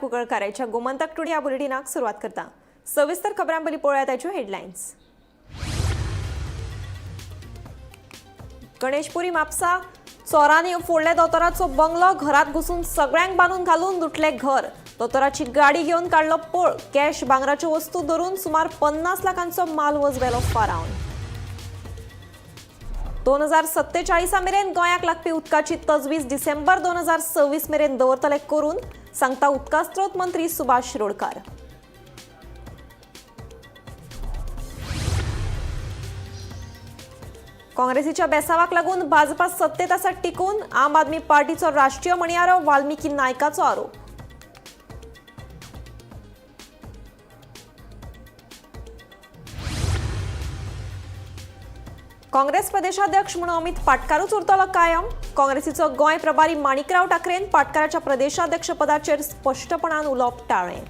कुंकळकाराच्या Gomantak today ह्या बुलेटिनाक सुरवात करता. सविस्तर खबरां पयलीं पळोवया ताच्यो हेडलायन्स. गणेशपुरी म्हापसा चोरांनी फोडले दोतोराचो बंगलो. घरात घुसून सगळ्यांक बांदून घालून लुटले घर. दोतोराची गाडी घेवन काडलो पळ. कॅश भांगराच्यो वस्तू धरून सुमार 50 लाखांचो मालवज व्हेलो फारावन. 2047 मेरेन गोंयाक लागपी उदकाची तजवीज डिसेंबर 2026 मेरेन दवरतले करून, सांगता उदका स्त्रोत मंत्री सुभाष शिरोडकार. काँग्रेसीच्या बेसावाक लागून भाजपा सत्तेत आसा टिकून, आम आदमी पार्टीचो राष्ट्रीय म्हणयारो वाल्मिकी नायकाचो आरोप. काँग्रेस प्रदेशाध्यक्ष म्हणून अमित पाटकारूच उरतलो कायम. काँग्रेसीचो गोंय प्रभारी माणिकराव ठाकरेन पाटकाराच्या प्रदेशाध्यक्षपदाचेर स्पश्टपणान उलोवप टाळ्ळें.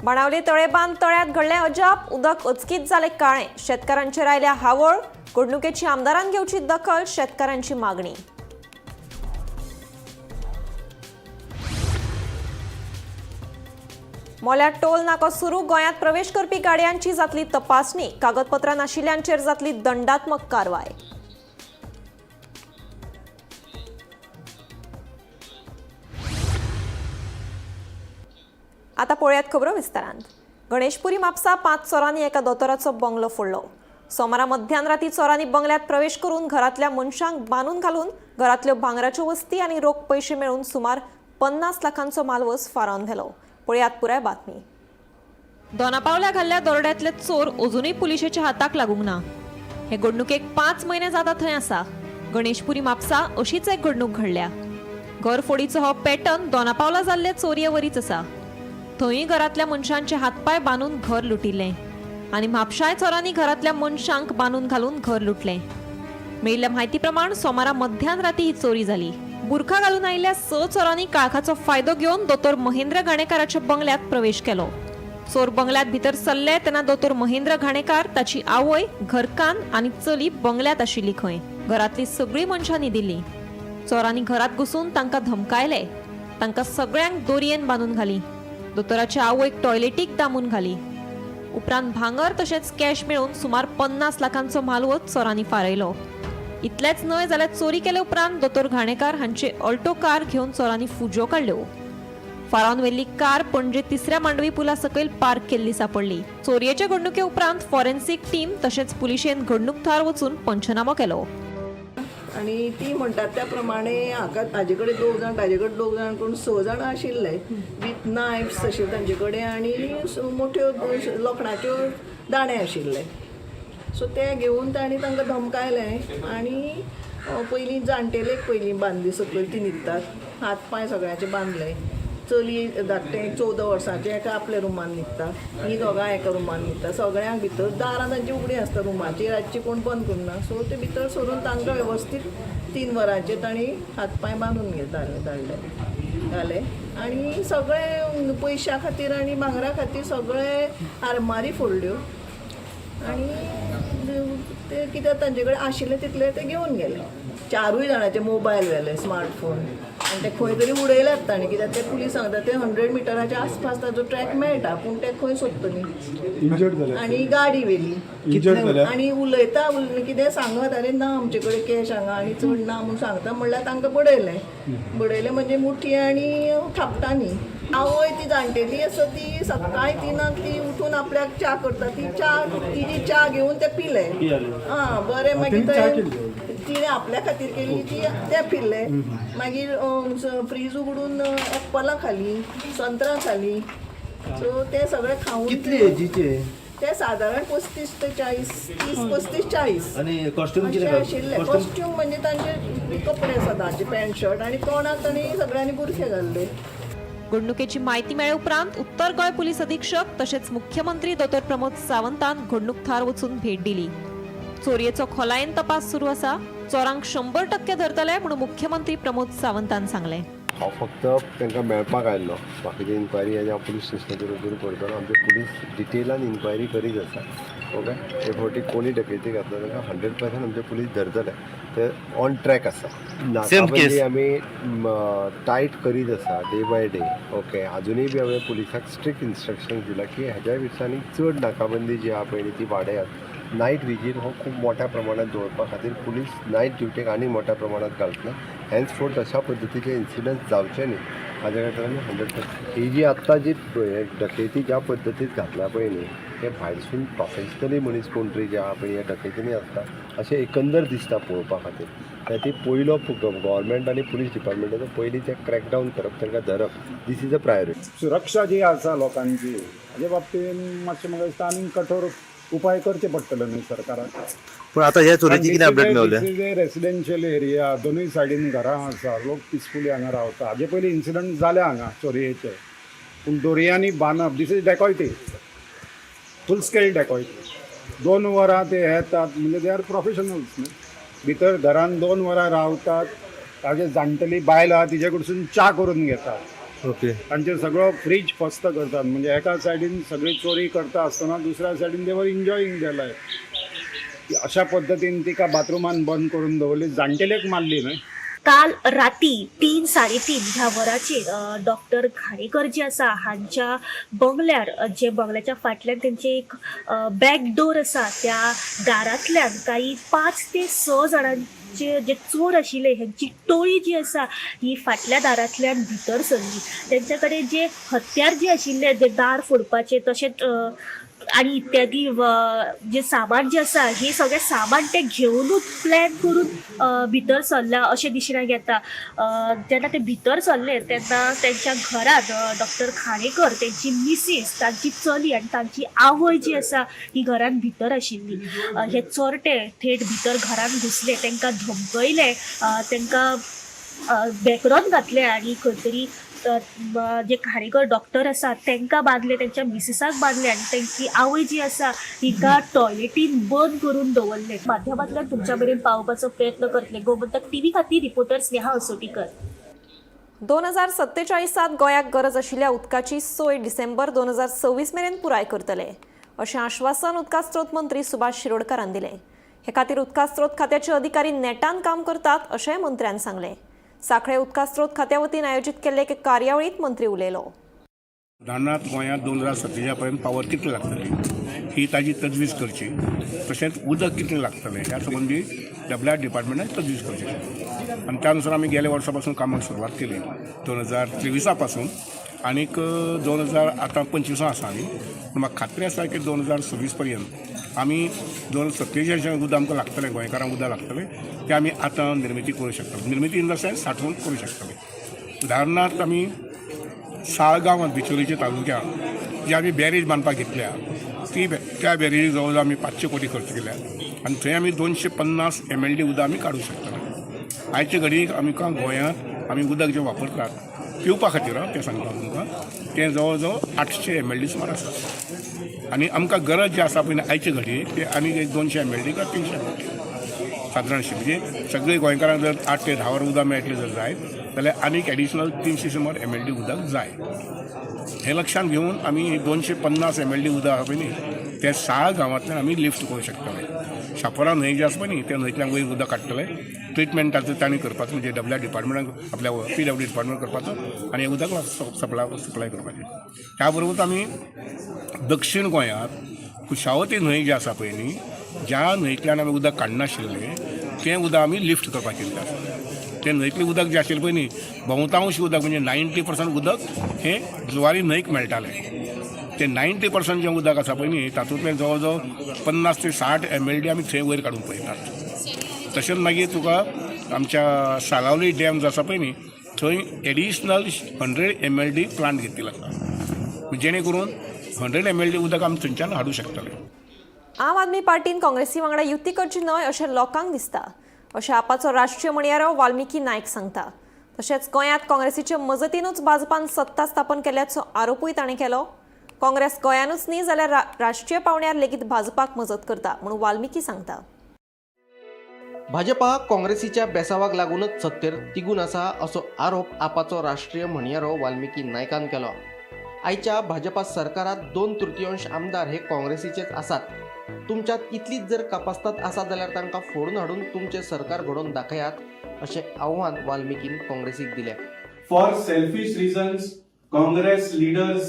बाणावले तळेबांद तळ्यात घडलें अजाप. उदक अचकीत जालें काळें. शेतकारांचेर आयल्या हावळ. घडणुकेची आमदारान घेवची दखल, शेतकारांची मागणी. मोल्या टोल नाको सुरू. गोंयांत प्रवेश करपी गाडयांची जातली तपासणी. कागदपत्रां नाशिल्ल्यांचेर जातली दंडात्मक कारवाय. आता पळयात खबरो विस्तारान. गणेशपुरी म्हापसा 5 चोरांनी एका दोतोराचो बंगलो फोडलो. सोमारा मध्यान राती चोरांनी बंगल्यात प्रवेश करून घरांतल्या मनशांक बांदून घालून घरांतल्यो भांगराच्यो वस्ती आनी रोख पयशे मेळून सुमार 50 लाखांचो मालवस फारावन व्हेलो. पळयात पुराय बातमी. दोनापावल्या घाल्ल्या दरोड्यांतले चोर अजुनूय पुलिशेच्या हाताक लागूंक ना. हे घडणुकेक 5 म्हयने जाता थंय आसा. गणेशपुरी म्हापसा अशीच एक घडणूक घडल्या. घरफोडीचो हो पॅटर्न दोनापावला जाल्ले चोरये वरीच आसा. थंय घरांतल्या मनशांचे हातपाय बांदून घर लुटिल्लें आनी म्हापशाय चोरांनी घरांतल्या मनशांक बांदून घालून घर लुटलें. मेळिल्ल्या म्हायती प्रमाण सोमारा मध्यान राती ही चोरी जाली. बुरखा घालून आयिल्ल्या 6 चोरांनी काळखाचो फायदो घेवन दोतोर महेंद्र घाणेकाराच्या बंगल्यात प्रवेश केलो. चोर बंगल्यात भितर सरले तेन्ना दोतोर महेंद्र घाणेकार, ताची आवय, घरकान्न आनी चली बंगल्यात आशिल्ली खंय. घरांतली सगळीं मनशां न्हिदिल्लीं. चोरांनी घरात घुसून तांकां धमकायले. तांकां सगळ्यांक दोरयेन बांदून घाली. दोतोराच्या आवयक टॉयलेटीक दामून घाली. उपरांत भांगर तशेंच कॅश मेळून सुमार 50 लाखांचो म्हालवज चोरांनी फारयलो. इतलेंच न्हय जाल्यार चोरी केले उपरांत दोतोर घाणेकार हांचे ऑल्टो कार घेवन चोरांनी फुज्यो काडल्यो. फारावन व्हेल्ली कार पणजे तिसऱ्या मांडवी पुला सकयल पार्क केल्ली सापडली. चोरयेचे घडणुके उपरांत फॉरेन्सिक टीम तशेंच पुलिशेन घडणूक थळार वचून पंचनामो केलो. आनी ती म्हणटात त्या प्रमाणे हाका ताजे कडेन 2 जाण, ताजे कडेन 2 जाण, करून 6 जाणां आशिल्ले वीथ नायफ्स अशे तांचे कडेन आनी मोठ्यो लोखणाच्यो दाणे आशिल्ले. सो ते घेवन तांणी तांकां धमकायले आनी पयलीं जाणटेलेक पयलीं बांदली सकयल, ती न्हिदतात, हात पांय सगळ्यांचे बांदले. चली धाकटें 14 वर्सांचें एका आपल्या रुमान न्हिदता, ही दोगांय एका रुमान न्हिदता. सगळ्यांक भितर दारां तांची उगडी आसता रुमाची, रातची कोण बंद करना. सो ते भितर सरून तांकां वेवस्थीत 3 वरांचेर तांणी हात पांय बांदून धाडले घाले आनी सगळे पयशां खातीर आनी भांगरा खातीर सगळे आरमारी फोडल्यो आनी ते कित्याक तांचे कडेन आशिल्ले तितले ते घेवन गेले. 4 जाणांचे मोबायल व्हेले, स्मार्टफोन, आनी ते खंय तरी उडयल्यात तांणी, कित्याक ते पुलीस सांगता ते 100 मिटराच्या आसपास ताजो ट्रॅक मेळटा, पूण ते खंय सोदतली. इंजर्ड जाले आनी गाडी व्हेली. इंजर्ड जाल्या. आनी उलयता कितें सांगत, अरे ना आमचे कडेन कॅश हांगा आनी चड ना म्हूण सांगता म्हणल्यार तांकां बडयलें. बडयलें म्हणजे मुठी आनी थापटांनी. आवय ती जाणटेली आसा ती सकाळी 3 ती उठून आपल्याक च्या करता, ती च्या तिजी च्या घेवन ते पिले. आं बरें, मागीर तिणें आपल्या खातीर केली ती ते पिले. मागीर फ्रीज उगडून एप्पलां खाली, संत्रां खाली. सो ते सगळे खावन. कितले एजीचे? ते सादारण 35 ते 40, 30, 35, 40. आनी कॉस्ट्यूम कितें आशिल्ले? कॉस्ट्यूम म्हणजे तांचे कपडे सदांचे पॅन्ट शर्ट आनी तोंडाक तांणी सगळ्यांनी बुरखे घाल्ले. घडणुकेची म्हायती मेळ्ळे उपरांत उत्तर गोंय पुलीस अधीक्षक तशेंच मुख्यमंत्री दोतोर प्रमोद सावंतान घडणूक थळार वचून भेट दिली. चोरयेचो खोलायेन तपास सुरू आसा. चोरांक 100% धरतले म्हणून मुख्यमंत्री प्रमोद सावंतान सांगलें. हांव फक्त तांकां मेळपाक आयिल्लो. बाकीची इन्क्वायरी हाजी हांव पुलीस स्टेशनाचेर सुरू करतलो. आमचे पुलीस डिटेलान इन्क्वायरी करीत आसा. ओके, हे फावटी कोणी डकेती घातला तांकां 100% आमचे पुलीस धरतले. ते ऑन ट्रॅक आसा. नाकाबंदी आमी टायट करीत आसा डे बाय डे. ओके, आजुनूय बी हांवें पुलिसाक स्ट्रिक्ट इन्स्ट्रक्शन दिला की ह्याच्या दिसांनी चड नाकाबंदी जी आहा पळय ती वाडयात. नायट विजील हो खूब मोठ्या प्रमाणात दवरपा खातीर पुलीस नायट ड्युटीक आनी मोठ्या प्रमाणात घालतले. हेन्स फोर्थ अशा पद्दतीचे इन्सिडंट जावचे न्ही हाज्या खातीर आमी 100%. ही जी आत्तां जी डकेती ज्या पद्दतीत घातल्या पळय न्ही, हे भायरसून प्रोफेशनली मनीस कोण तरी जे आहा पळय ह्या डकेतींनी आसता अशें एकंदर दिसता पळोवपा खातीर. त्या पयलो गव्हर्मेंट आनी पुलीस डिपार्टमेंटाचो पयलीं ते क्रॅकडावन करप, तांकां धरप, this is a priority. सुरक्षा जी आसा लोकांची हाजे बाबतीन मातशें म्हाका दिसता आनीक कठोर उपाय करचे पडटले न्ही सरकाराक. पूण आतां ह्या चोरयेची कितें अपडेट मेवल्या? रेसिडेन्शियल एरिया, दोनूय सायडीन घरां आसा, लोक पिसफुली हांगा रावता. हाजे पयलीं इन्सिडंट जाल्या हांगा चोरयेचे, पूण दोरयांनी बांदप, this is dacoity, full scale dacoity. 2 वरां ते येतात म्हणजे they are professionals न्ही. भितर घरान 2 वरां रावतात, ताजे जाणटेली बायल आहा तिजे कडसून च्या करून घेतात. ओके, तांचे सगळो फ्रीज फस्त करतात. म्हणजे एका सायडीन सगळी चोरी करता आसतना दुसऱ्या सायडीन they were enjoying their life. अशा पद्दतीन तिका बाथरुमान बंद करून दवरली, जाणटेलेक मारली न्हय. काल राती 3 3:30 ह्या वराचेर डॉक्टर घाणेकर जे आसा हांच्या बंगल्यार, जे बंगल्याच्या फाटल्यान तेंचे एक बॅक डोर आसा, त्या दारांतल्यान काही 5 ते 6 जाणांचे जे चोर आशिल्ले हेंची टोळी जी आसा ही फाटल्या दारांतल्यान भितर सरली. तेंच्या कडेन जे हत्यार जे आशिल्ले, जे दार फोडपाचे तशेंच आनी इत्यादी जे सामान जे आसा हे सगळें सामान ते घेवनूच प्लॅन करून भितर सरला अशें दिसण्याक येता. जेन्ना ते भितर सरले तेन्ना तेंच्या घरांत डॉक्टर खाणेकर, तेंची मिसीस, तांची चली आनी तांची आवय जी आसा ही घरान भितर आशिल्ली. हे चोरटे थेट भितर घरान घुसले, तेंकां धमकयले, तेंकां बेकरोन घातले आनी खंय तरी जे खाणेकर डॉक्टर आसा तेंकां बांदले, तेंच्या मिसिसाक बांदले आनी तेंची आवय जी आसा हिका टॉयलेटीन बंद करून दवरले. माध्यमांतल्यान तुमच्या मेरेन पावोवपाचो प्रयत्न करतले. गोमंतक टीव्ही खातीर रिपोर्टर स्नेहा असोटीकर. 2047 गोंयाक गरज आशिल्ल्या उदकाची सोय डिसेंबर 2026 मेरेन पुराय करतले अशें आश्वासन उदका स्रोत मंत्री सुभाष शिरोडकारान दिलें. हे खातीर उदका स्रोत खात्याचे अधिकारी नेटान काम करतात अशेंय मंत्र्यान सांगलें. सांखळे उदका स्रोत खात्या वतीन आयोजीत केल्ले एके कार्यावळींत मंत्री उलयलो. उदाहरणार्थ गोंयांत 2047 पर्यंत पावर कितले लागतली ही ताजी तजवीज करची, तशेंच उदक कितलें लागतलें ह्या संबंदी डब्ल्यू आर डिपार्टमेंटान तजवीज करची आनी त्या अनुसार आमी गेल्या वर्सा पासून कामाक सुरवात केली 2023 पासून आनीक 2000 आतां 25 आसा आमी. पूण म्हाका खात्री आसा की 2026 पर्यंत आमी 2047 उदक आमकां लागतलें, गोंयकारांक उदक लागतलें तें आमी आतां निर्मिती करूं शकतले. निर्मिती इन the sense सांठोवन करूं शकतले. उदाहरणार्थ आमी साळगांवांत बिचोलीच्या तालुक्यांत जी आमी बॅरेज बांदपाक घेतल्या ती त्या बॅरेजी जवळ जवळ आमी 500 कोटी खर्च केल्या आनी थंय आमी 250 MLD उदक आमी काडूंक शकतले. आयचे घडयेक आमकां गोंयांत आमी उदक जें वापरतात पिवपा खातीर तें सांगता तुमकां, तें जवळ जवळ 800 MLD सुमार आसा आनी आमकां गरज जी आसा पळय आयचे घडयेक ते आनी एक 200 MLD काय 300 MLD सादारणशी, म्हणजे सगळे गोंयकारांक जर 8 ते 10 वर उदक मेळटलें जर जायत जाल्यार आनीक एडिशनल 300 सुमार MLD उदक जाय. हें लक्षांत घेवन आमी 250 MLD उदक आसा पळय न्ही तें साळ गांवांतल्यान आमी लिफ्ट करूं शकतले. शापोरा न्हंय जी आसा पळय न्ही त्या न्हंयतल्यान वयर उदक काडटले, ट्रिटमेंटाचो तांणी करपाचो, म्हणजे डब्ल्यू आर डिपार्टमेंटाक आपल्या PW department करपाचो आनी उदक सप्लाय करपाचें. त्या बरोबरूच आमी दक्षीण गोंयांत कुशावती न्हंय जी आसा पळय न्ही, ज्या न्हंयतल्यान आमी उदक काडनाशिल्लें तें उदक आमी लिफ्ट करपाचें चिंतता आसा. तें न्हंयतलें उदक जें आशिल्लें पळय न्ही बहुतांश उदक म्हणजे 90% उदक हें जुवारी न्हंयक मेळटालें. तें 90% जें उदक आसा पळय न्ही तातूंतलें जवळ जवळ 50 ते 60 MLD आमी थंय वयर काडूंक पळयतात. तशेंच मागीर तुका आमच्या सालावली डॅम जो आसा पळय न्ही थंय एडिशनल 100 MLD plant घेतिल्लो आसा, जेणे करून 100 MLD उदक आमी थंयच्यान हाडूंक शकतले. आम आदमी पार्टीन काँग्रेसी वांगडा युती करची न्हय अशें लोकांक दिसता अशें आपाचो राष्ट्रीय म्हणयारो वाल्मिकी नायक सांगता. तशेंच गोंयांत काँग्रेसीचे मजतीनूच भाजपान सत्ता स्थापन केल्याचो आरोपूय ताणें केलो. काँग्रेस गोंयानूच न्ही जाल्यार राष्ट्रीय पावंड्यार लेगीत भाजपाक मजत करता म्हणून वाल्मिकी सांगता. भाजपा काँग्रेसीच्या बेसावाक लागूनच सत्तेर तिगून आसा असो आरोप आपाचो राष्ट्रीय म्हणयारो वाल्मिकी नायकान केलो. आयच्या भाजपा सरकारात 2/3 आमदार हे काँग्रेसीचेच आसात. तुमच्यांत इतलीच जर कापास्तात आसा जाल्यार तांकां फोडून हाडून तुमचें सरकार घडोवन दाखयात अशें आव्हान वाल्मिकीन काँग्रेसीक दिलें. For selfish reasons, Congress leaders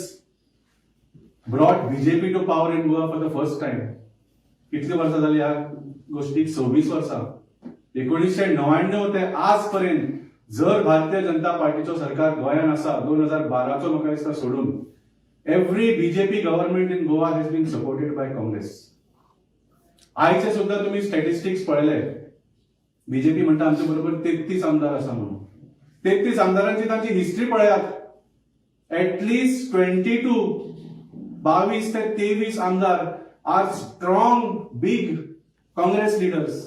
brought BJP to power in Goa for the first time. कितली वर्सां जाली ह्या गोष्टीक? 26 वर्सां. 1999 ते आज पर्यंत जर भारतीय जनता पार्टीचो सरकार गोंयांत आसा, 2012चो म्हाका दिसता सोडून, every BJP government in Goa has been supported by Congress. आयचे सुद्धा तुम्ही स्टॅटिस्टिक्स पळयले, बीजेपी म्हणटा आमचे बरोबर 33 आमदार आसा म्हणून. 33 आमदारांची तांची हिस्ट्री पळयात, एटलिस्ट 22, 22 ते 23 आमदार are strong big Congress leaders,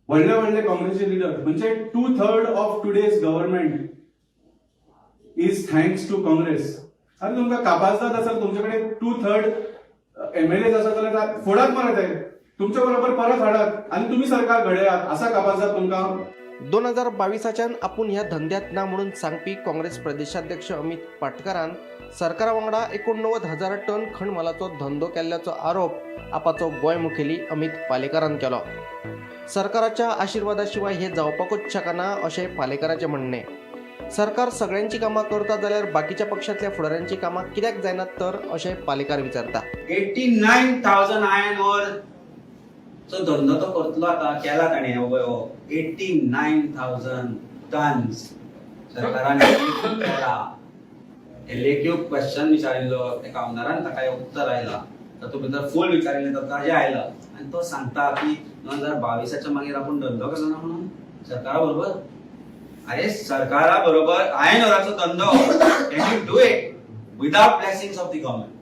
व्हडले व्हडले काँग्रेसचे लिडर. म्हणजे 2/3 of today's government is thanks to Congress. अरे, तुमकां कापाजदाद आसा, तुमचे कडेन 2/3 एमएलए आसा जाल्यार फोडात मरे ते, तुमच्या बरोबर परत हाडात आनी तुमी सरकार घडयात. आसा कापाजदाद तुमकां? 2022च्यान आपूण ह्या धंद्यात ना म्हणून सांगपी काँग्रेस प्रदेशाध्यक्ष अमित पाटकारान सरकारा वांगडा 89,000 टन खणमालाचो धंदो केल्ल्याचो आरोप आपाचो गोंय मुखेली अमित पालेकारान केलो. सरकाराच्या आशिर्वादा शिवाय हे जावपाकूच शकना अशें पालेकाराचें म्हणणें. सरकार सगळ्यांची कामां करता जाल्यार बाकीच्या पक्षांतल्या फुडाऱ्यांची कामां कित्याक जायनात तर, अशें पालेकार विचारता. 89,000 आयर्न ओर चो धंदो तो करतलो आतां, केला ताणें. हो 89,000 टन्स सरकारान केला. लेखीव क्वेश्चन विचारिल्लो एका आमदारान, ताका हें उत्तर आयलां. तातूंत भितर फूल विचारिल्लें तर ताजें आयलां आनी तो सांगता की 2022च्या मागीर आपूण धंदो केलो ना म्हणून सरकारा बरोबर. अरे, सरकारा बरोबर आयर्न ओराचो धंदो, can you do it without blessings of the government?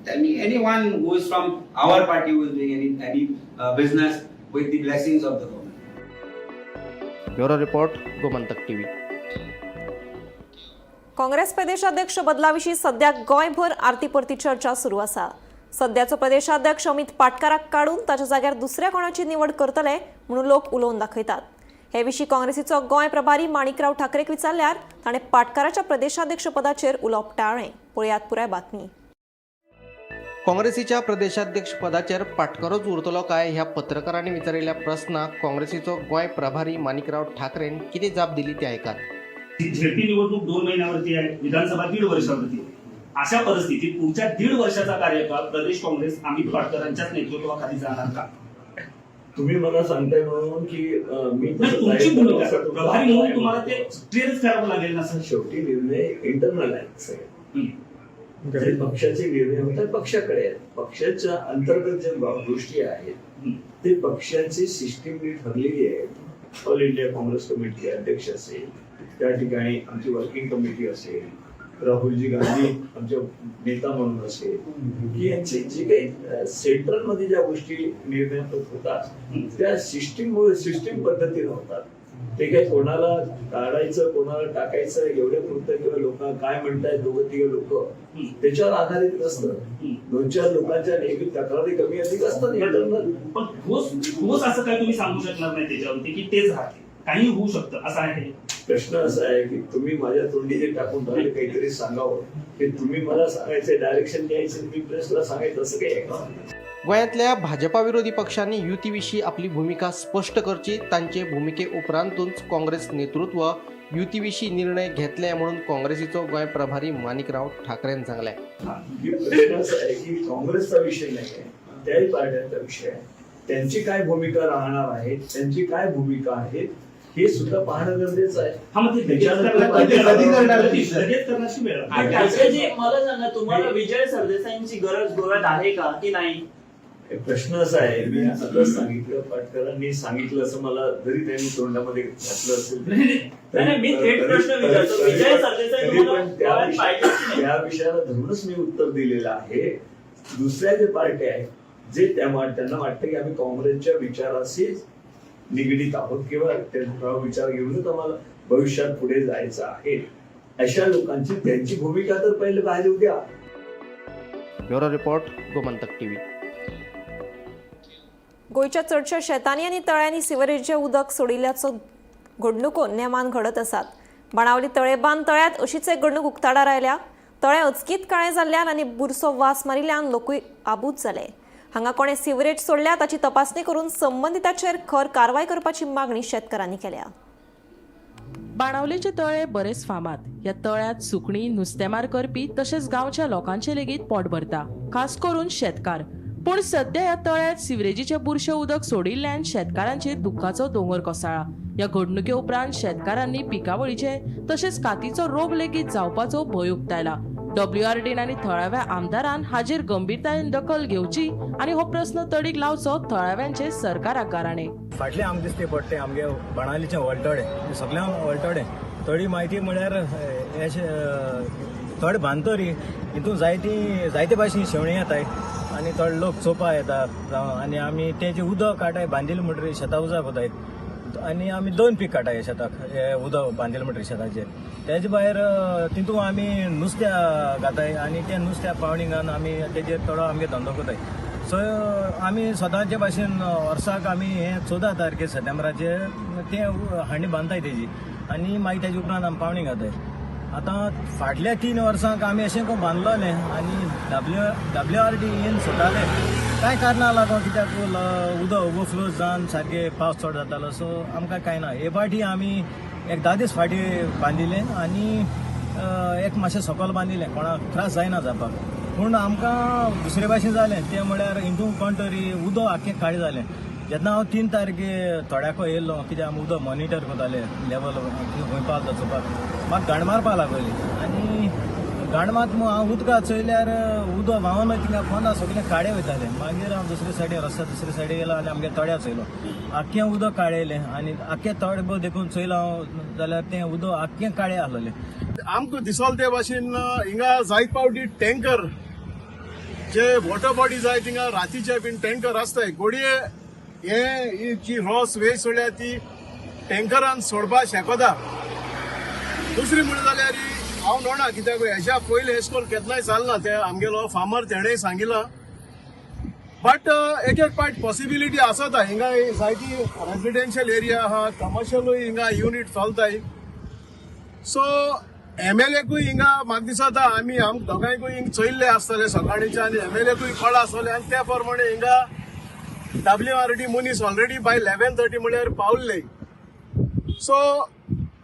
Tell me anyone who is from our party who is doing any business with the blessings of the government. Bureau report, Gomantak TV. Congress प्रदेशाध्यक्ष बदलाविशीं सध्या गोंयभर आरती परती चर्चा सुरू आसा. सध्याचो प्रदेशाध्यक्ष अमित पाटकाराक काडून ताच्या जाग्यार दुसऱ्या कोणाची निवड करतले म्हणून लोक उलोवन दाखयतात. हे विशीं काँग्रेसीचो गोंय प्रभारी माणिकराव ठाकरेक विचारल्यार ताणें पाटकाराच्या प्रदेशाध्यक्ष पदाचेर उलोवप टाळ्ळें. पळयात पुराय बातमी. काँग्रेसीच्या प्रदेशाध्यक्ष पदाचेर पाटकरूच उरतलो काय ह्या पत्रकारांनी विचारिल्ल्या प्रस्नाक काँग्रेसीचो गोंय प्रभारी माणिकराव ठाकरेन कितें जाप दिली ते आयकात. झेडपी निवडणूक 2 महिन्यावरती आहे, विधानसभा दीड वर्षावरती आहे. अशा परिस्थितीत पुढच्या दीड वर्षाचा कार्यकाळ प्रदेश काँग्रेस अमित पाटकरांच्याच नेतृत्वाखाली जाणार का? तुम्ही मला सांगताय म्हणून की मी नाही, तसं तुमची जाहीर भूमिका करावं असं तुमचा प्रभारी म्हणून आहे. तुम्हाला ते क्लिअरच करावं लागेल ना सर? शेवटी निर्णय इंटरनल आहेत सगळे. जे पक्षाचे निर्णय होतात पक्षाकडे आहेत. पक्षाच्या अंतर्गत ज्या गोष्टी आहेत ते पक्षाची सिस्टीमनी ठरलेली आहे. ऑल इंडिया काँग्रेस कमिटी अध्यक्ष असेल, त्या ठिकाणी आमची वर्किंग कमिटी असेल, राहुलजी गांधी आमच्या नेता म्हणून असेल, की यांचे जे काही सेंट्रलमध्ये ज्या गोष्टी निर्णय होतात त्या सिस्टीम सिस्टीम पद्धतीने होतात. ते काही कोणाला काढायचं, कोणाला टाकायचं एवढ्या पुरतं किंवा लोक काय म्हणतायत दोघं तिघ लोक त्याच्यावर आधारित नसतं. दोन चार लोकांच्या नेहमी तक्रारी कमी अधिक असतात इंटरनल. पण ठोस ठोस असं काय तुम्ही सांगू शकणार नाही त्याच्यावरती की तेच राहते, काही होऊ शकतं असं आहे? प्रश्न असा आहे की तुम्ही माझ्या तोंडी जे टाकून राहिले काहीतरी सांगावं की तुम्ही मला सांगायचं, डायरेक्शन द्यायचं, मी प्रेसला सांगायचं, असं काही आहे का? गोंयांतल्या भाजपा विरोधी पक्षांनी युती विशीं आपली भुमिका स्पश्ट करची. तांचे भुमिके उपरांतूच काँग्रेस नेतृत्व युती विशीं निर्णय घेतले म्हणून काँग्रेसीचो गोंय प्रभारी माणिकराव ठाकरेन सांगलें. की प्रश्न असा आहे की काँग्रेसचा विषय नाही आहे, त्याही पार्ट्यांचा विषय आहे. त्यांची काय भूमिका राहणार आहे, त्यांची काय भूमिका आहे हे सुद्धा पाहणं गरजेचं आहे. हा, मग ते लगेच त्याच्यानंतर करणार- कधी करणार? लगेच करण्याची वेळ आणि ठाकरेजी, मला सांगा, तुम्हाला विजय सरदेसाईंची गरज गोव्यात आहे का की नाही? प्रश्न असा आहे, मी आताच सांगितलं, पाटकरांनी सांगितलं असं मला जरी त्यांनी तोंडामध्ये घातलं असेल नाही, नाही, नाही, मी थेट प्रश्न विचारतो. विजय सरदेसाई तरी तुम्हाला पण त्या गोव्यात पाहिजे की नाही? त्या विषयाला धरूनच मी उत्तर दिलेलं आहे. दुसऱ्या जे पार्ट्या आहेत, जे त्यांना वाटतं की आम्ही काँग्रेसच्या विचाराशी निगडीत आहोत किंवा त्यांचा विचार घेऊनच आम्हाला भविष्यात पुढे जायचं आहे, अशा लोकांची त्यांची भूमिका तर पहिले बाहेर येऊ द्या. Bureau report, Gomantak TV. गोंयच्या चडशा शेतांनी आनी तळ्यांनी सिवरेजचें उदक सोडिल्ल्याचो घडणुको नेमान घडत आसात. बाणावली तळेबांद तळ्यांत अशीच एक घडणूक उक्ताडार आयल्या. तळें अचकीत काळें जाल्ल्यान आनी बुरसो वास मारिल्ल्यान लोकूय आबूज जाले. हांगा कोणें सिवरेज सोडल्या ताची तपासणी करून संबंदिताचेर खर कारवाय करपाची मागणी शेतकारांनी केल्या. बाणावलेचे तळे बरेच फामाद. ह्या तळ्यात सुकणी, नुस्तेमार करपी तशेंच गांवच्या लोकांचे लेगीत पोट भरता, खास करून शेतकार. पूण सध्या ह्या तळ्यात सिवरेजीचे बुरशे उदक सोडिल्ल्यान शेतकारांचेर दुख्खाचो दोंगर कोसळ्ळा. ह्या घडणुके उपरांत शेतकारांनी पिकावळीचे तशेंच कातीचो रोग लेगीत जावपाचो भंय उक्तायला. डब्ल्यूआरडीन आनी थळाव्या आमदारान हाजेर गंभीरतायेन दखल घेवची आनी हो प्रस्न तडीक लावचो थळाव्यांचे सरकाराक गाराणें. फाटलें आमकां दिसते पडटे आमगे बाणावलीचें वळटोडें, सगळ्यांक वळटोडें थोडी म्हायती म्हळ्यार अशें थोडे बांदतरी हितून जायती जायते भाशेन शेवणीं येताय आनी थोडे लोक चोवपा येता आनी आमी तेजें उदक काडटाय बांदिलें म्हणटरीर शेतां उदक वताय आनी आमी दोन पीक काडटाय शेताक, हे उदक बांदिलें म्हणटरीर शेताचेर. तेजे भायर तितून आमी नुस्त्या घाताय आनी ते नुस्त्या पावणी घालून आमी तेजेर थोडो आमगे धंदो करताय. सो आमी सदांचे भाशेन वर्साक आमी हे 14 तारखे सप्टेंबराचे ते हांडी बांदताय तेजी आनी मागीर तेजे उपरांत आमी पावणी घाताय. आतां फाटल्या 3 वर्सांक आमी अशें करून बांदलोलें आनी डब्ल्यूआरडी येवन सोडटाले. कांय कारणां लागून कित्याक उदक ओवरफ्लो जावन सारकें पावस चड जातालो, सो आमकां कांय ना. हे फावटी आमी एक 10 दीस फाटीं बांदिल्लें आनी एक मातशें सकयल बांदिल्लें, कोणाक त्रास जायना जावपाक. पूण आमकां दुसरे भाशेन जालें तें म्हळ्यार हितून कोण तरी उदक आख्खें काळें जालें. जेन्ना हांव 3 तारखे थोड्याको येयल्लो कित्याक आमी उदक मॉनिटर करताले लेवल खंय पावता चोवपाक, म्हाका गांड मारपाक लागली आनी गांड मात हांव उदकां चोयल्यार उदक व्हांवन थिंगा पोंदा सगळें काळें वयतालें. मागीर हांव दुसरे सायडीन रस्त्या दुसरे सायडीन गेलो आनी आमगे तळ्या चोयलो, आख्खें उदक काळेलें आनी आख्खें तळे पळय देखून चोयलो हांव जाल्यार तें उदक आख्खें काळें आसलेलें. आमकां दिसोल ते भाशेन हिंगा जायत फावटी टँकर जे वॉटर बॉडी जाय थिंगा रातीचे बीन टँकर आसताय. घोडये हे जी रॉस वेस्ट सोडल्या ती टँकरान सोडपाक शकता. दुसरी म्हणून जाल्यार हांव नोणा कित्याक हेज्या पयलीं अशें करून केन्नाय जालना, ते आमगेलो फार्मर तेणेय सांगिलां. बट एक एक पार्ट पॉसिबिलिटी आसता. हिंगा जायती रेजिडेन्शियल एरिया आहा, कमर्शियलूय हिंगा युनीट चलताय. सो एमएलएकूय हिंगा म्हाका दिसता आमी आम दोगांयकूय हिंग चोयल्ले आसतले सकाळीचे आनी एमएलएकूय कळा आसतले आनी त्या प्रमाणे हिंगा डब्ल्यूआरडी मनीस ऑलरेडी बाय 11:30 म्हळ्यार पावल्ले. सो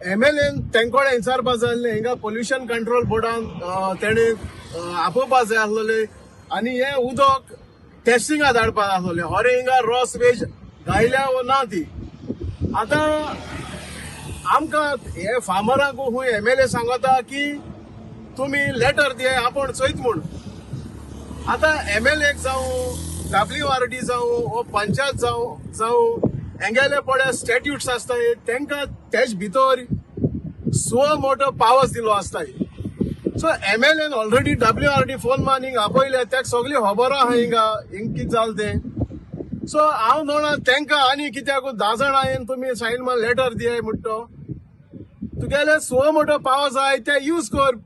एमएलएन तेंकोडे विचारपा जाय आसलें, हिंगा पोल्युशन कंट्रोल बोर्डान तेणें आपोवपा जाय आसलेलें आनी हें उदक टेस्टिंगा धाडपा आसलेलें. हरे हिंगा रॉस वेज गायल्या वो ना ती. आतां आमकां हे फार्मरांक खूंय एमएलए सांगता की तुमी लेटर दियाय आपूण चोयत म्हूण. आतां एमएलएक जावं, डब्ल्यूआरडी जावं, वो पंचायत जावं हेंगेले पळय स्टॅट्यूट्स आसताय तेंकां तेज भितर सो मोटो पावर्स दिलो आसताय. So MLN already WRD phone मारून हिंग आपयले, तेका सगळी खबर आहा हिंगा हिंग कितें जालें तें. सो हांव नोणा तेंकां आनी कित्याक 10 जाणां येवन तुमी सायन मारून लेटर दियाय म्हणटा, तुगेले सो मोटो पावर्स आहाय ते यूज कर.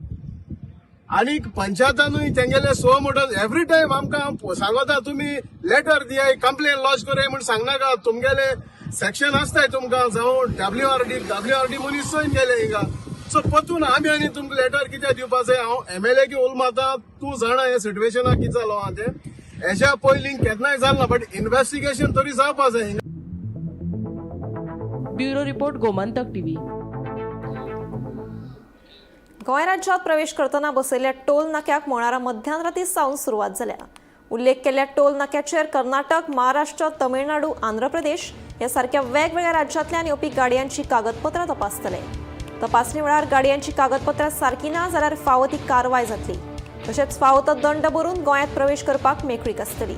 आनी पंचायतानूय तेंगेले सो मोटो एवरी टायम आमकां सांगता तुमी लेटर दियाय, कंप्लेन लॉज कराय म्हूण सांगनाका. तुमगेले सेक्शन आसताय तुमकां, जावं डब्ल्यूआरडी मनीस चोयन गेले हिंगा. सो परतून आमी आनी तुमकां लेटर कित्याक दिवपा जाय? हांव एमएलए की उल मारता, तूं जाणा हे सिट्युएशनाक कितें जालो आहा तें. हेज्या पयलीं केन्नाय जालें ना, बट इन्वेस्टिगेशन तरी जावपा जाय. Bureau report, Gomantak TV. Goa राज्यात प्रवेश करतना बसयल्ल्या टोल नाक्याक मंगळारा मध्यान राती सावन सुरवात जाल्या. उल्लेख केल्ल्या टोल नाक्याचेर कर्नाटक, महाराष्ट्र, तमिळनाडू, आंध्र प्रदेश ह्या सारक्या वेगवेगळ्या राज्यांतल्यान येवपी गाडयांची कागदपत्रां तपासतले. तपासणी वेळार गाडयांची कागदपत्रां सारकी ना जाल्यार फावो ती कारवाय जातली. तशेंच फावो तो दंड भरून गोंयांत प्रवेश करपाक मेकळीक आसतली.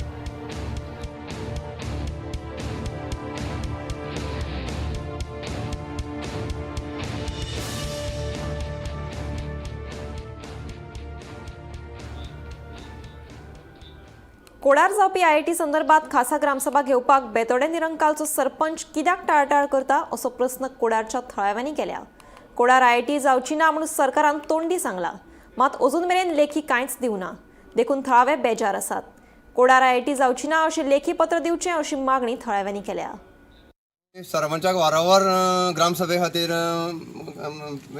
कोडार जावपी आयआयटी संदर्भात खासा ग्रामसभा घेवपाक बेतोडे निरंकालचो सरपंच कित्याक टाळटाळ करता असो प्रस्न कोडारच्या थळाव्यांनी केल्या. कोडार आयआयटी जावची ना म्हणून सरकारान तोंडी सांगला, मात अजून मेरेन लेखी कांयच दिवना, देखून थळावे बेजार आसात. कोडार आयआयटी जावची ना अशें लेखी पत्र दिवचें अशी मागणी थळाव्यांनी केल्या. सरपंचाक वारंवार ग्रामसभे खातीर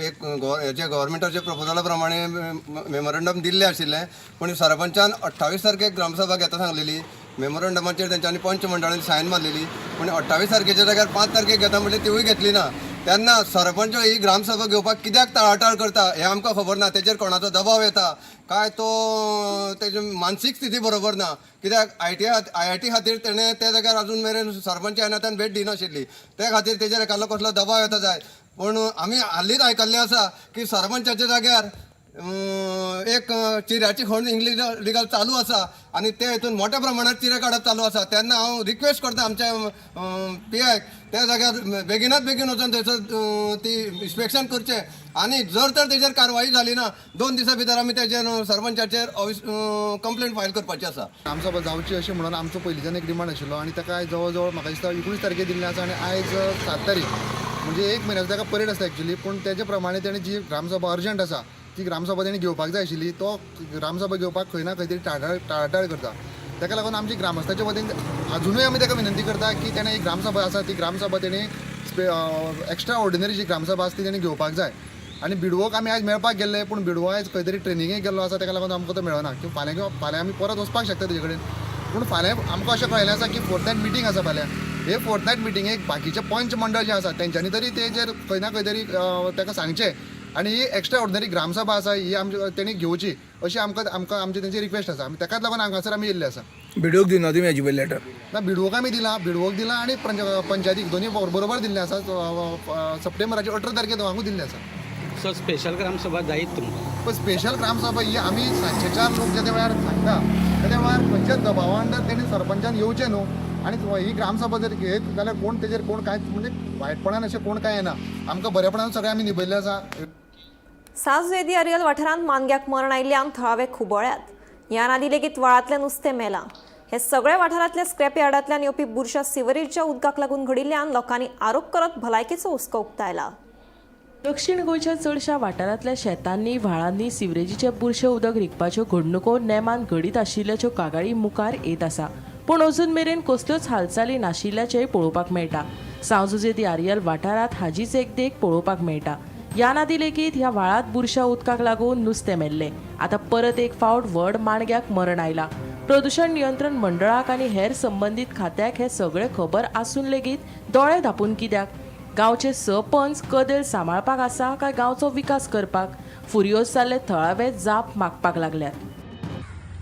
एक हेजे गव्हर्मेंटाच्या प्रपोजला प्रमाणे मेमोरंडम दिल्लें आशिल्लें, पूण सरपंचान 28 तारखेक ग्रामसभा घेता सांगलेली. मेमोरंडमाचेर तेंच्यांनी पंच मंडळान सायन मारलेली, पूण 28 तारखेच्या जाग्यार 5 तारखेक घेता म्हणल्यार तिवूय घेतली ना. तेन्ना सरपंच ही ग्रामसभा घेवपाक कित्याक टाळाटाळ करता हें आमकां खबर ना. तेजेर कोणाचो दबाव येता काय तो तेजी मानसीक स्थिती बरोबर ना, कित्याक आयआयटी खातीर तेणें त्या जाग्यार अजून मेरेन सरपंच येना ताणें भेट दिनाशिल्ली, त्या खातीर तेजेर एकालो कसलो दबाव येता जाय. पूण आमी हालींच आयकल्लें आसा की सरपंचाच्या जाग्यार एक चिऱ्याची खण इंग्लीश लिगल चालू आसा आनी ते हितून मोठ्या प्रमाणात चिरे काडप चालू आसा. तेन्ना हांव रिक्वेस्ट करता आमच्या पीआयक त्या जाग्यार बेगिनात बेगीन वचून थंयसर ती इन्स्पेक्शन करचें आनी जर तर तेजेर कारवाई जाली ना 2 दिसां भितर आमी तेजेर सरपंचाचेर कंप्लेंट फायल करपाची आसा. ग्रामसभा जावची अशें म्हणून आमचो पयलींच्यान एक डिमांड आशिल्लो आनी ताका जवळ जवळ म्हाका दिसता 19 तारखेर दिल्लें आसा आनी आयज 7 तारीख म्हणजे 1 म्हयन्याचो ताका परेड आसता एक्चुली. पूण तेजे प्रमाणे तेणें जी ग्रामसभा अर्जंट आसा ती ग्रामसभा तेणी घेवपाक जाय आशिल्ली, तो ग्रामसभा घेवपाक खंय ना खंय तरी टाळाटाळ करता. ताका लागून आमची ग्रामस्थाच्या वतीन अजुनूय आमी ताका विनंती करता की तेणें एक ग्रामसभा आसा ती ग्रामसभा तेणी एक्स्ट्रा ऑर्डिनरी जी ग्रामसभा आसा ती तेणी घेवपाक जाय. आनी बिडवोक आमी आयज मेळपाक गेल्ले, पूण बिडवो आयज खंय तरी ट्रेनिंगेक गेल्लो आसा, ताका लागून आमकां तो मेळना. किंवा फाल्यां आमी परत वचपाक शकता तेजे कडेन, पूण फाल्यां आमकां अशें कळिल्लें आसा की फोर्थ नायट मिटींग आसा फाल्यां. हे फोर्थ नायट मिटिंगेक बाकीचे पंच मंडळ जे आसा तेंच्यांनी तरी तेजेर खंय ना खंय तरी ताका सांगचें आनी ही एक्स्ट्रा ऑर्डिनरी ग्रामसभा आसा ही आमची तेणी घेवची अशी आमकां आमकां आमची तेंची रिक्वेस्ट आसा. आमी ताकाच लागून हांगासर आमी येयल्ले आसा. बिडोक दिना तुमी हेजी पयली लेटर? ना, बिडवोक आमी दिला, बिडवोक दिला आनी पंचायतीक दोनी बरोबर दिल्लें आसा. सप्टेंबराचे 18 तारखेर दोगांकूय दिल्लें आसा. सो स्पेशल ग्रामसभा जायत तुमकां? पण स्पेशल ग्रामसभा ही आमी 704 लोक ज्या वेळार सांगता त्या वेळार खंयच्याच दबावा अंडर तेणी सरपंचान येवचें न्हू. आनी ही ग्रामसभा जर घेत जाल्यार कोण तेजेर कोण कांय म्हणजे वायटपणान अशें कोण कांय येना, आमकां बरेपणान सगळें आमी निभयल्लें आसा. साजुएदी आरियल वाठारांत मानग्याक मरण आयिल्ल्यान थळावे खुबळ्यात. ह्या आदी लेगीत व्हाळांतलें नुस्तें मेलां. हे सगळे वाठारांतल्या स्क्रॅप यार्डांतल्यान येवपी बुरशा सिवरेजच्या उदकाक लागून घडिल्ल्यान लोकांनी आरोप करत भलायकेचो हुस्को उक्तायला. दक्षिण गोंयच्या चडशा वाठारांतल्या शेतांनी व्हाळांनी सिवरेजीचें बुरशें उदक रिगपाच्यो घडणुको नेमान घडीत आशिल्ल्याच्यो कागाळी मुखार येत आसा, पूण अजून मेरेन कसल्योच हालचाली नाशिल्ल्याचेंय पळोवपाक मेळटा. सांव जुझे दी आरियल वाठारांत हाजीच एक देख पळोवपाक मेळटा. ह्या आदी लेगीत ह्या व्हाळांत बुरशा उदकाक लागून नुस्तें मेल्लें. आतां परत एक फावट व्हड माणग्याक मरण आयलां. प्रदूशण नियंत्रण मंडळाक आनी हेर संबंदीत खात्याक हें सगळें खबर आसून लेगीत दोळे धांपून कित्याक? गांवचे सरपंच कदेल सांबाळपाक आसा काय गांवचो विकास करपाक? फुरियोज जाल्ले थळावे जाप मागपाक लागल्यात.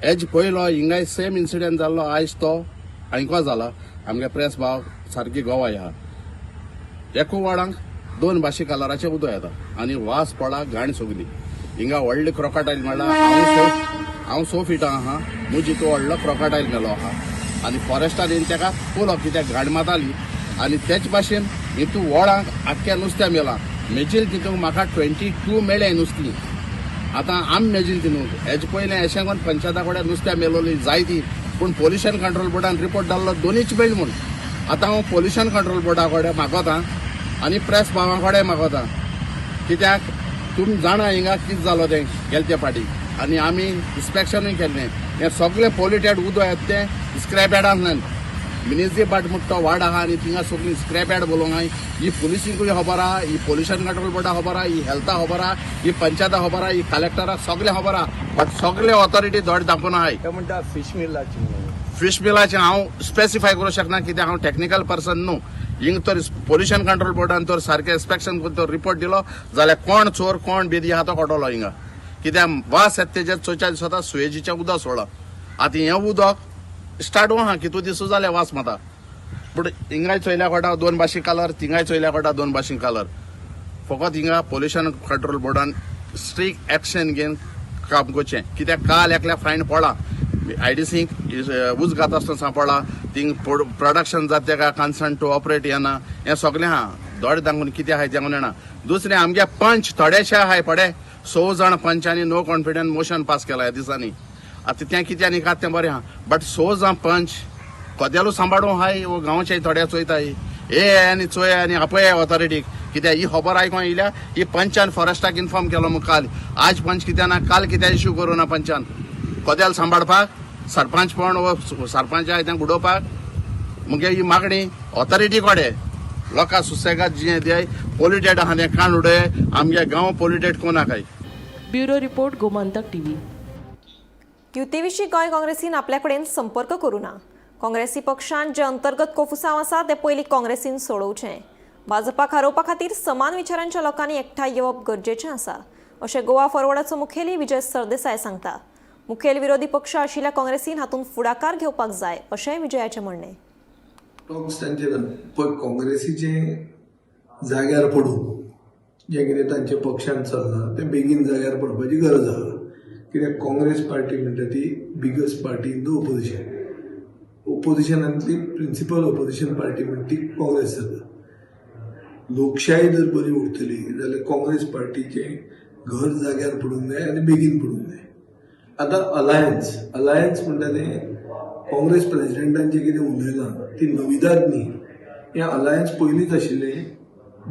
एज पयलो हिंगाय सेम इन्सिडंट जाल्लो, आयज तो आयको जाला. आमगे प्रेस भाव सारकी गोवा ह्या एकू वाडांक 2 भाशी कलराचें उदक येता आनी वास पडा घाण सगली. हिंगा व्हडले क्रोकाटायल मेळ्ळा. हांव 6 फिटां आहा, म्हजी तो व्हडलो क्रोकाटायल मेलो आहा आनी फॉरेस्टान येवन तेका पोलो कित्याक घाण मारताली. आनी तेच भाशेन हितू वळांक आख्ख्या नुस्त्या मेलां. मेजील तितूंक म्हाका 22 मेळ्ळें नुस्तीं. आतां आमी मेजील तितूंक हेजे पयलें अशें करून पंचायता कडेन नुस्त्या मेलोली जायती, पूण पोल्युशन कंट्रोल बोर्डान रिपोर्ट धाडलो दोनीच मेळ्ळी म्हूण. आतां हांव पोल्युशन कंट्रोल बोर्डा कडेन मागोता आनी प्रेस भावां कडेन मागोता, कित्याक तुमी जाणा हिंगा कितें जालो तें गेले ते फाटी. आनी आमी इन्स्पेक्शनूय केल्लें. हें सगळें पोल्युटेड उदक येता तें स्क्रॅप यार्डांतल्यान. मिनेझी बाट म्हणटा तो वार्ड आहा आनी थिंगा सगळीं स्क्रॅप यार्ड बोलोवंक आहाय. ही पुलिसींकूय खबर आहा, ही पोल्युशन कंट्रोल बोर्डा खबर आहा, ही हेल्था खबर आहा, ही पंचायता खबर आहा, ही कलेक्टराक सगळें खबर आहा, बट सगळे ऑथॉरिटी दोळे धांपून आहाय. म्हणटा फिश मिलाची? फिश मिलाचें हांव स्पेसिफाय करूंक शकना कित्याक हांव टॅक्निकल पर्सन न्हू. हिंग तर पोल्युशन कंट्रोल बोर्डान तर सारकें इन्स्पेक्शन करून तर रिपोर्ट दिलो जाल्यार कोण चोर कोण बेदी आहा तो कळटलो हिंगा. कित्याक वास येता तेजेर चोयच्या दिसता सुवेजीचें उदक सोडलां. आतां हें उदक स्टार्ट आहा कितू दिसूं जालें वास माता, पूण हिंगाय चोयल्या कोटा 2 भाशी कलर, थिंगाय चोयल्या कोटा 2 भाशी कलर. फकत हिंगा पोल्युशन कंट्रोल बोर्डान स्ट्रीक एक्शन घेवन काम करचें. कित्याक काल एकल्या फायन पडला आयडीसीक उज घात आसतना सांपडला, थिंग प्रोडक्शन जाता तेका कन्सर्न टू ऑपरेट येना, हें सगळें आहा. दोळे दाखोवन कितें आहाय तें येना. दुसरें आमगे पंच थोडेशे आहाय पडे 6 जाण पंचांनी नो कॉन्फिडन्स मोशन पास केला ह्या दिसांनी. आतां तें कितें आनी तें बरें आहा, बट 6 जाण पंच कदेलू सांबाळूं हाय वो गांवचे थोडे चोयताय ए आनी चोय आनी आपय ऑथॉरिटीक. कित्याक ही खबर आयकोन येयल्या ही पंचान फॉरेस्टाक इन्फॉर्म केलो मग काल. आज पंच कित्याक ना, काल कित्याक इश्यू करूं ना पंचान कदेल सांबाळपाक सरपंच पण वो सरपंच आहाय तें उडोवपाक. मुगे ही मागणी ऑथॉरिटी कडेन लोकां सुसेगाद जियें दियाय, पोल्युटेड आहा तें काण उडय, आमगे गांव polluted कोणाकाय. Bureau report, Gomantak TV. युती विशीं गोंय काँग्रेसीन आपल्या कडेन संपर्क करूं ना. काँग्रेसी पक्षान जे अंतर्गत कोफुसांव आसा ते पयलीं काँग्रेसीन सोडोवचें. भाजपाक हारोवपा खातीर समान विचारांच्या लोकांनी एकठांय येवप गरजेचें आसा अशें गोवा फॉरवर्डाचो मुखेली विजय सरदेसाय सांगता. मुखेल विरोधी पक्ष आशिल्ल्या काँग्रेसीन हातूंत फुडाकार घेवपाक जाय अशेंय विजयाचें म्हणणें. टॉक्स तांचे ना, पळय काँग्रेसीचें जाग्यार पडूं, जें कितें तांच्या पक्षान चल्लां तें बेगीन जाग्यार पडपाची गरज आसा. कित्याक काँग्रेस पार्टी म्हणटा ती biggest party in the opposition. ओपोजिशनांतली principal opposition party म्हणटा ती काँग्रेस जाता. लोकशाही जर बरी उरतली जाल्यार काँग्रेस पार्टीचें घर जाग्यार पडूंक जाय आनी बेगीन पडूंक जाय. आतां अलायन्स अलायन्स म्हणटा तें काँग्रेस प्रेजिडेंटान जें कितें उलयलां ती नविदाद न्ही. हें अलायन्स पयलींच आशिल्लें,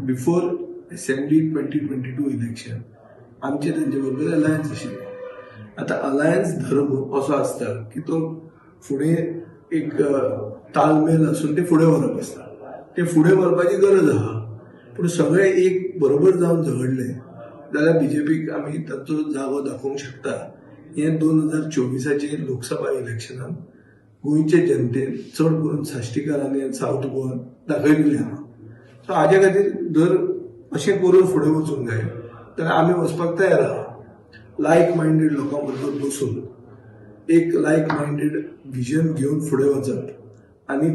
बिफोर असेंब्ली 2022 इलेक्शन आमचे तांचे बरोबर अलायन्स आशिल्लें. आतां अलायन्स धर्म असो आसता की तो फुडें एक तालमेल आसून ते फुडें व्हरप आसता. ते फुडें व्हरपाची गरज आसा, पूण सगळे एक बरोबर जावन झगडले जाल्यार बीजेपीक आमी तांचो जागो दाखोवंक शकता. हें 2024 लोकसभा इलेक्शनान गोंयचे जनतेन, चड करून साश्टीकारांनी, सावथ गोवान दाखयल्लें आहा. सो हाजे खातीर जर अशें करून फुडें वचूंक जाय जाल्यार आमी वचपाक तयार आहा. लायक मायंडेड लोकां बरोबर बसून एक लायक मायंडेड विजन घेवन फुडें वचप आनी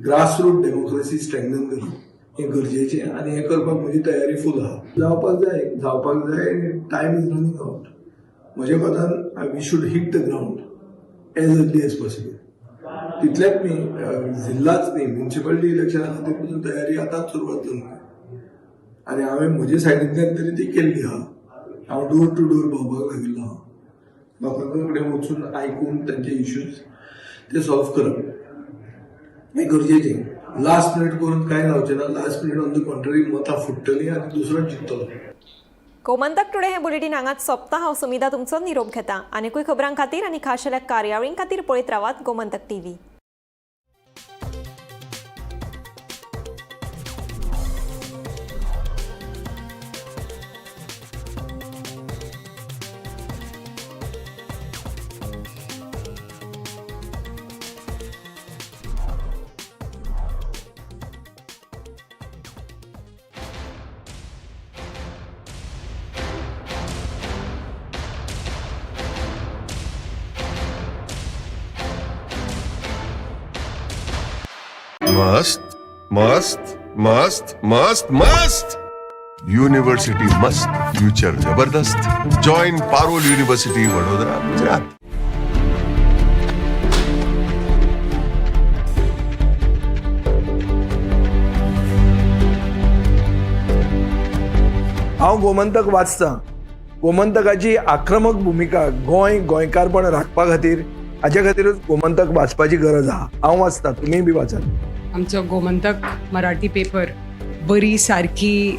ग्रासरूट डेमोक्रेसी स्ट्रेंथन करप हें गरजेचें आनी हें करपाक म्हजी तयारी फूल आहा. जावपाक जाय, जावपाक जाय. Time is running out. म्हज्या मतान we should hit the ground as early as possible. तितलेंच न्ही, जिल्लाच न्ही, म्युनिसिपालिटी इलेक्शना खातीर पसून तयारी आतांच सुरवात जावंक जाय. आनी हांवें म्हजे सायडींतल्यान तरी ती केल्ली आहा. हांव डोर टू डोर भोंवपाक लागिल्लो आहा, लोकां कडेन वचून आयकून तांचे इश्यूज ते सॉल्व करप हें गरजेचें. लास्ट मिनीट करून कांय जावचें ना. Last minute on the contrary मतां फुट्टलीं आनी दुसरो जिखतलो. गोमंतक टुडे हें बुलेटीन हांगाच सोंपता. हांव सुमिधा तुमचो निरोप घेता. आनिकूय खबरां खातीर आनी खाशेल्या कार्यावळीं खातीर पळयत रावात गोमंतक टीव्ही. मस्त मस्त मस्त मस्त मस्त यूनिवर्सिटी मस्त, फ्यूचर जबरदस्त. Join Parul university, Vadodara, Gujarat. हांव गोमंतक वाचतां. गोमंतकाची आक्रमक भुमिका गोंय गोंयकारपण राखपा खातीर, हाच्या खातीरूच गोमंतक वाचपाची गरज आहा. हांव वाचतां, तुमीय बी वाचात. आमचो गोमंतक मराठी पेपर बरी सारकी.